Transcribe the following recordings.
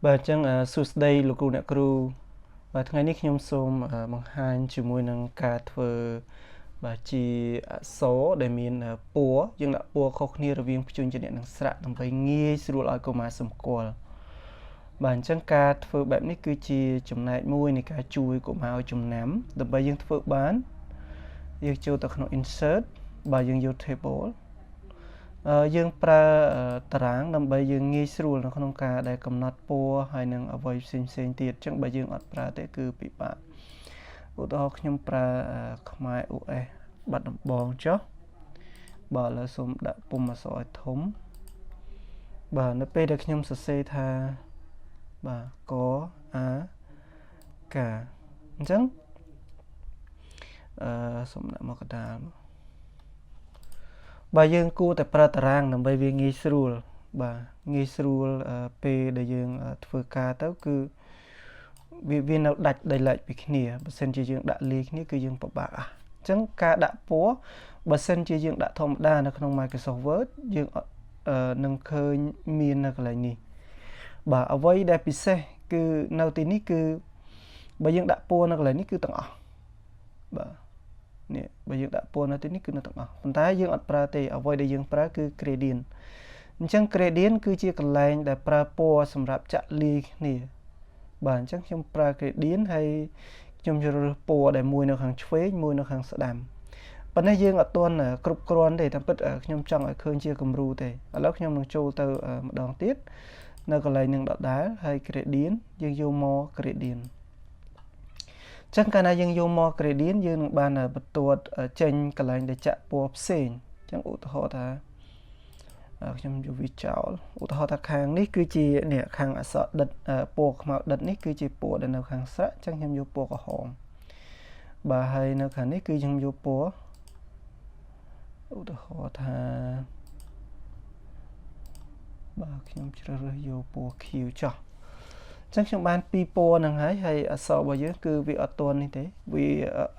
បាទអញ្ចឹងសួស្តីលោកគ្រូអ្នកគ្រូបាទថ្ងៃនេះខ្ញុំសូមបង្ហាញជាមួយនឹងការធ្វើបាទជាអក្សរដែលមានពណ៌យើងដាក់ពណ៌ខុសគ្នារវាងព្យញ្ជនៈនិងស្រៈដើម្បីងាយស្រួលឲ្យកុមារសម្គាល់បាទអញ្ចឹងការធ្វើបែបនេះគឺជាចំណែកមួយនៃការជួយកុមារឲ្យចំណាំដើម្បីយើងធ្វើបានយើងចូលទៅក្នុង insert បាទយើងយក table យើងប្រើតារាងដើម្បីយើងងាយស្រួលនៅក្នុងការដែលកំណត់ពណ៌ហើយនឹងអ្វីផ្សេងផ្សេងទៀតអញ្ចឹងបើយើងអត់ប្រើទេគឺពិបាកឧទាហរណ៍ខ្ញុំប្រើខ្មែរ OS បាត់ដំបងចុះបាទឥឡូវសូមដាក់ពុម្ពអក្សរឲ្យធំបាទនៅពេលដែលខ្ញុំសរសេរថាបាទកអាកាអញ្ចឹងអឺសូមដាក់មកកដាលមកបាទយើងគួរតែប្រើតារាងដើម្បីវាងាយស្រួលបាទងាយស្រួលពេលដែលយើងធ្វើការទៅគឺវាវានៅដាច់ដោយឡែកពីគ្នាបើសិនជាយើងដាក់លាយគ្នាគឺយើងពិបាកអញ្ចឹងការដាក់ពណ៌បើសិនជាយើងដាក់ធម្មតានៅក្នុង Microsoft Word យើងនឹងឃើញមាននៅកន្លែងនេះបាទអ្វីដែលពិសេសគឺនៅទីនេះគឺបើយើងដាក់ពណ៌នៅកន្លែងនេះគឺទាំងអស់បាទនេះបើយើងដាក់ពណ៌នៅទីនេះគឺនៅទាំងអស់ប៉ុន្តែយើងអត់ប្រើទេអ្វីដែលយើងប្រើគឺ gradient អញ្ចឹង gradient គឺជាកន្លែងដែលប្រើពណ៌សម្រាប់ចាក់លាយគ្នាបាទអញ្ចឹងខ្ញុំប្រើ gradient ហើយខ្ញុំជ្រើសរើសពណ៌ដែលមួយនៅខាងឆ្វេងមួយនៅខាងស្ដាំប៉ុន្តែយើងអត់ទាន់គ្រប់គ្រាន់ទេតាមពិតខ្ញុំចង់ឲ្យឃើញជាគំរូទេឥឡូវខ្ញុំនឹងចូលទៅម្ដងទៀតនៅកន្លែងនឹងដដែលហើយ gradient យើងយកមក gradient ចឹងកាលណាយើងយកមក gradient យើងនឹងបានបន្ទាត់ចេញកន្លែងដែលចាក់ពណ៌ផ្សេងចឹងឧទាហរណ៍ថា ខ្ញុំយកវាចោលឧទាហរណ៍ថាខាងនេះគឺជានេះខាងអក្សរដិតពណ៌ខ្មៅដិតនេះគឺជាពណ៌ដែលនៅខាងស្រៈអញ្ចឹងខ្ញុំយកពណ៌ក្រហមបាទហើយនៅខាងនេះគឺខ្ញុំយកពណ៌ឧទាហរណ៍ថាបាទខ្ញុំជ្រើសរើសយកពណ៌ខៀវចោះអញ្ចឹងខ្ញុំបានពីរពណ៌ហ្នឹងហើយហើយអក្សររបស់យើងគឺវាអត់ទាន់នេះទេវា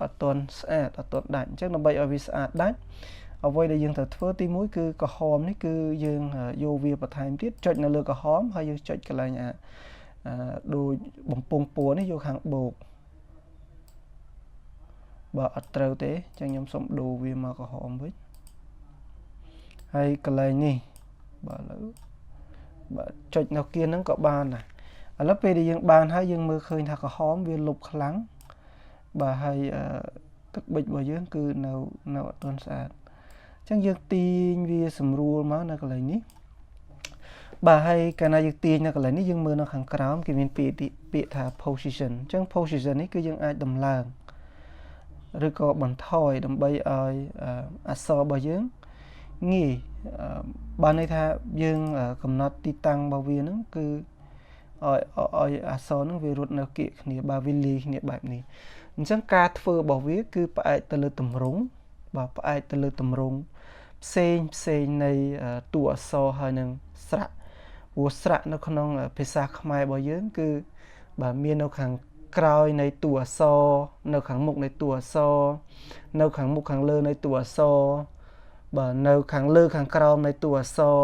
អត់ទាន់ស្អាតអត់ទាន់ដាច់អញ្ចឹងដើម្បីឲ្យវាស្អាតដាច់អ្វីដែលយើងត្រូវធ្វើទី1គឺក្រហមនេះគឺយើងយកវាបន្ថែមទៀតចុចនៅលើក្រហមហើយយើងចុចកន្លែងអាដូចបំពង់ពណ៌នេះយកខាងបូកបើអត់ត្រូវទេអញ្ចឹងខ្ញុំសូមដូរវាមកក្រហមវិញហើយកន្លែងនេះបាទឥឡូវបាទចុចនៅគៀនហ្នឹងក៏បានដែរឥឡូវពេលដែលយើងបានហើយយើងមើលឃើញថាក្រហមវាលុបខ្លាំងបាទហើយទឹកប៊ិចរបស់យើងគឺនៅនៅអត់ទាន់ស្អាតអញ្ចឹងយើងទាញវាស្រួលមកនៅកន្លែងនេះបាទហើយកាលណាយើងទាញនៅកន្លែងនេះយើងមើលនៅខាងក្រោមគេមានពាក្យពាក្យថា position អញ្ចឹង position នេះគឺយើងអាចដំឡើងឬក៏បន្ថយដើម្បីឲ្យអក្សររបស់យើងងាយបានន័យថាយើងកំណត់ទីតាំងរបស់វាហ្នឹងគឺឲ្យឲ្យអក្សរហ្នឹងវារត់នៅគៀកគ្នាបាទវាលាយគ្នាបែបនេះអញ្ចឹងការធ្វើរបស់វាគឺផ្អែកទៅលើទម្រង់បាទផ្អែកទៅលើទម្រង់ផ្សេងផ្សេងនៃតួអក្សរហើយនឹងស្រៈព្រោះស្រៈនៅក្នុងភាសាខ្មែររបស់យើងគឺបាទមាននៅខាងក្រោយនៃតួអក្សរនៅខាងមុខនៃតួអក្សរនៅខាងមុខខាងលើនៃតួអក្សរបាទនៅខាងលើខាងក្រោមនៃតួអក្សរ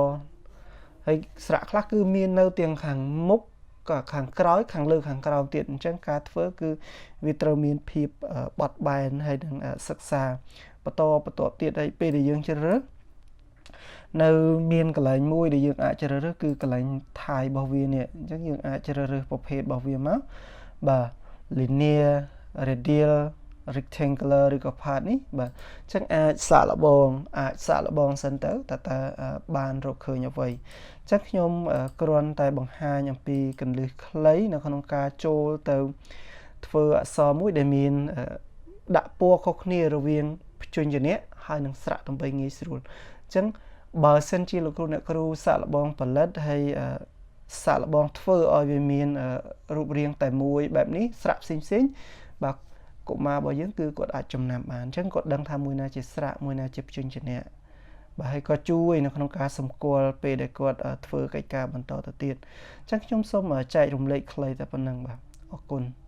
ហើយស្រៈខ្លះគឺមាននៅទាំងខាងមុខក៏ខាងក្រោយខាងលើខាងក្រោមទៀតអញ្ចឹងការធ្វើគឺវាត្រូវមានភាពបត់បែនហើយនឹងសិក្សាបន្តបន្តទៀតហើយពេលដែលយើងជ្រើសរើស នៅមានកន្លែងមួយដែលយើងអាចជ្រើសរើសគឺកន្លែង type របស់វានេះអញ្ចឹងយើងអាចជ្រើសរើសប្រភេទរបស់វាមកបាទ linear, radial, rectangular ឬក៏ path នេះបាទអញ្ចឹងអាចសាកល្បងអាចសាកល្បងសិនទៅតើតើបានរកឃើញអ្វីអញ្ចឹងខ្ញុំគ្រាន់តែបង្ហាញអំពីគន្លឹះខ្លីនៅក្នុងការចូលទៅធ្វើអក្សរមួយដែលមានដាក់ពណ៌ខុសគ្នារវាងព្យញ្ជនៈហើយនិងស្រៈដើម្បីងាយស្រួលអញ្ចឹងបើសិនជាលោកគ្រូអ្នកគ្រូសាកល្បងផលិតហើយសាកល្បងធ្វើឲ្យវាមានរូបរាងតែមួយបែបនេះស្រៈផ្សេងផ្សេងបាទកុមាររបស់យើងគឺគាត់អាចចំណាំបានអញ្ចឹងគាត់ដឹងថាមួយណាជាស្រៈមួយណាជាព្យញ្ជនៈបាទហើយក៏ជួយនៅក្នុងការសម្គាល់ពេលដែលគាត់ធ្វើកិច្ចការបន្តទៅទៀតអញ្ចឹងខ្ញុំសូមចែករំលែកខ្លីតែប៉ុណ្ណឹងបាទអរគុណ។